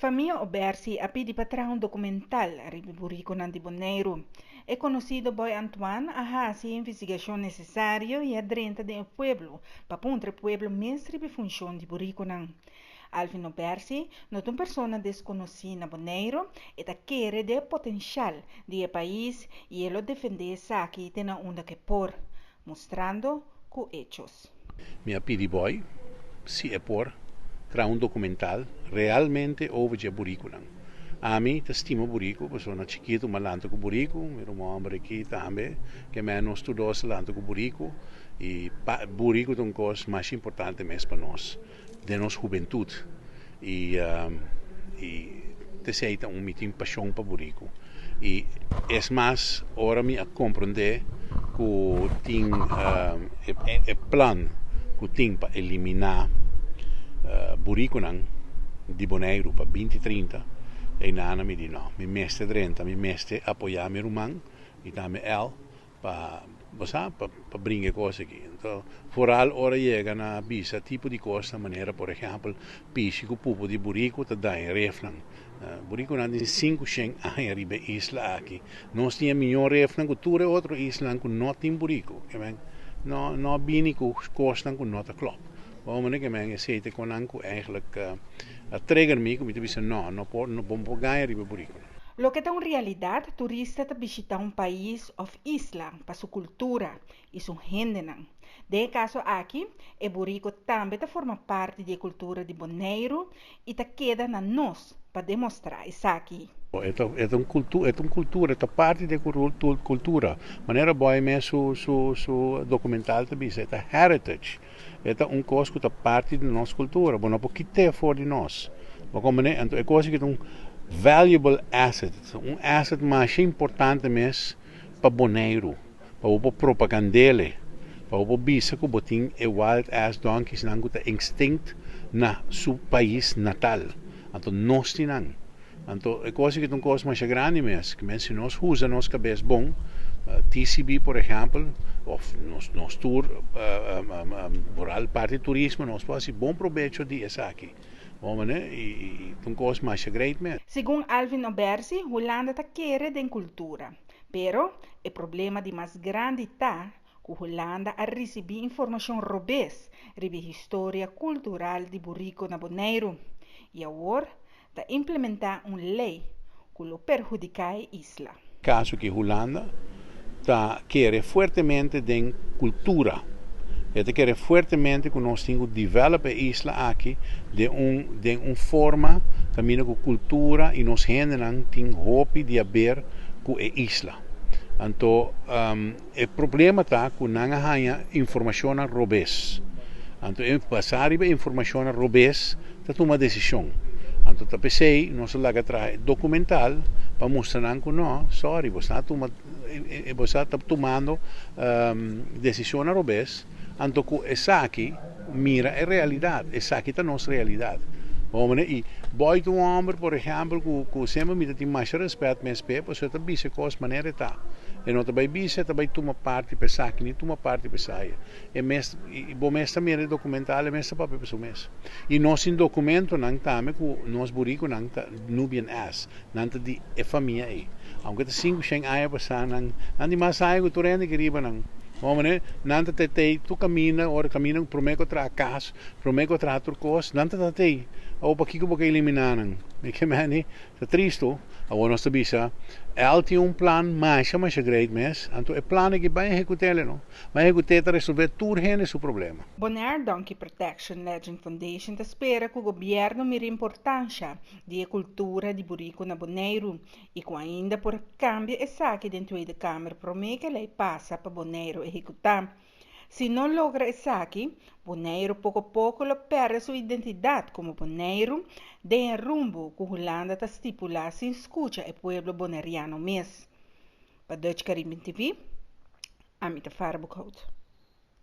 Famia Obersi a pidi pa traha un dokumental riba e burikonan di Boneiru. E konosido Boy Antoine a hasi e investigashon nesesario i a drenta den e pueblo pa puntra e pueblo mes riba e funshon di burikonan. Alvin Obersi no ta un persona deskonosí na Boneiru, e ta kere den e potenshal di e pais i e lo defendé esaki te na unda ku e por, mustrando ku echos. Mi a pidi Boy si e por traha un documental realmente over dje buricunan. Ami ta stima buricu pasobra na chikitu mi a lanta cu buricu, mi ruman homber aki tambe ke men nos tur dos a lanta cu buricu y buricu ta un cos masha importante mes pa nos den nos hubentud y y t'esey ta un mi tin pasion pa buricu y es mas ora mi a comprende cu tin e plan cu tin pa elimina buricunan di Boneiru pa binti trinta eynana mi di no mi mester drenta mi mester apoya mi ruman y tambe el pa bo sa pa pa bringa e kos aki. Anto foral ora yega na bisa tipo di kosnan manera por ehèmpel pishi ku pupu di buriku ta daña refnan. Burikunan tin 500 aña riba e isla aki. Nos tin e mihó refnan ku tur e otro islanan ku no tin buriku. Ke men no no bini ku kosnan ku no ta klòp. Bo manera ke men esei ta e konan ku eigentlik a trigger mi ku mi ta bisa no no por no por gaña riba e burikunan. Loke ta un realidat, turista ta bishitá un pais òf isla pa su kultura i su hendenan. Den e kaso aki, e buriko tambe ta forma parti di e kultura di Boneiru i ta keda na nos pa demostrá esaki. E ta e ta un kultu e ta un kultura, e ta parti di e kultura. Manera Boy mes su su su dokumental ta bisa, e ta heritage. E ta un kos ku ta parti di nos kultura. Bo no por kit'é for di nos. Bo komprendé? Anto e kos aki ta un valuable asset, un asset masha importante mes pa Boneiru, pa bo por propagand'é, pa bo por bisa ku bo tin e wild ass donkeysnan ku ta extinct na su pais natal. Anto nos tin nan. Anto e kos aki ta un kos masha grandi mes, ke men si nos usa nos kabes bon, TCB por ehèmpel, òf nos nos tur boral parti turismo nos por hasi bon probecho di esaki. Bo mane i ta un kos masha great mes. Segun Alvin Obersi, Hulanda ta kere den kultura, pero e problema di mas grandi ta ku Hulanda a risibí informashon robes riba e historia kultural di buriko na Boneiru i awor ta implementá un lei ku lo perhudiká e isla. Kaso ki Hulanda ta kere fuertemente den kultura. E ta kere fuertemente ku nos tin ku develop e isla aki den un den un forma kaminda ku kultura i nos hendenan tin hopi di haber ku e isla. Anto e problema ta ku nan a haña informashonnan robes. Anto basá riba e informashonnan robes ta tuma desishon. Anto ta p'esei nos a laga traha e dokumental pa mustra nan ku no, sòri, bo sta tuma bo sta ta tumando desishonnan robes, anto ku esaki mira e realidat, esaki ta nos realidat. Bo mane i Boy ta un hòmber por ehèmpel ku ku semper mi ta tin masha rèspèt mes p'e pasobra e ta bisa e kos manera e ta. E no ta bai bisa e ta bai tuma parti pa esaki ni tuma parti pa esaya. E mes i bo mes ta mira e dokumental e mes ta papia pa su mes. I nos tin dokumentonan tambe ku nos burikunan ta Nubian ass, nan ta di e famia ei. Aunke ta 500 aña pasá nan nan di mas aña ku tur hende ki riba nan. Bo manera nan ta tetei tur kaminda ora kaminda promé ku a traha kas, promé ku a traha tur kos, nan ta tatei. Awor pakiko bo ke eliminá nan? Mi ke meni Ta tristu, awor nos ta bisa, El tin un plan masha masha great mes, anto e plan aki bai ehekut'el no. Bai ehekut'é ta resolvé tur hende su problema. Bonaire Donkey Protection Legend Foundation ta spera ku gobièrnu mira importansha di e kultura di buriku na Boneiru i ku ainda por kambia esaki den Tweede Kamer promé ku e lei pasa pa Boneiru ehekutá. Si no logra esaki, Boneiru poko poko lo pèrdè su identidat komo Boneiru den e rumbo ku Hulanda ta stipulá sin skucha e pueblo boneriano mes. Pa Dutch Caribbean TV, ami ta Farah Boekhout.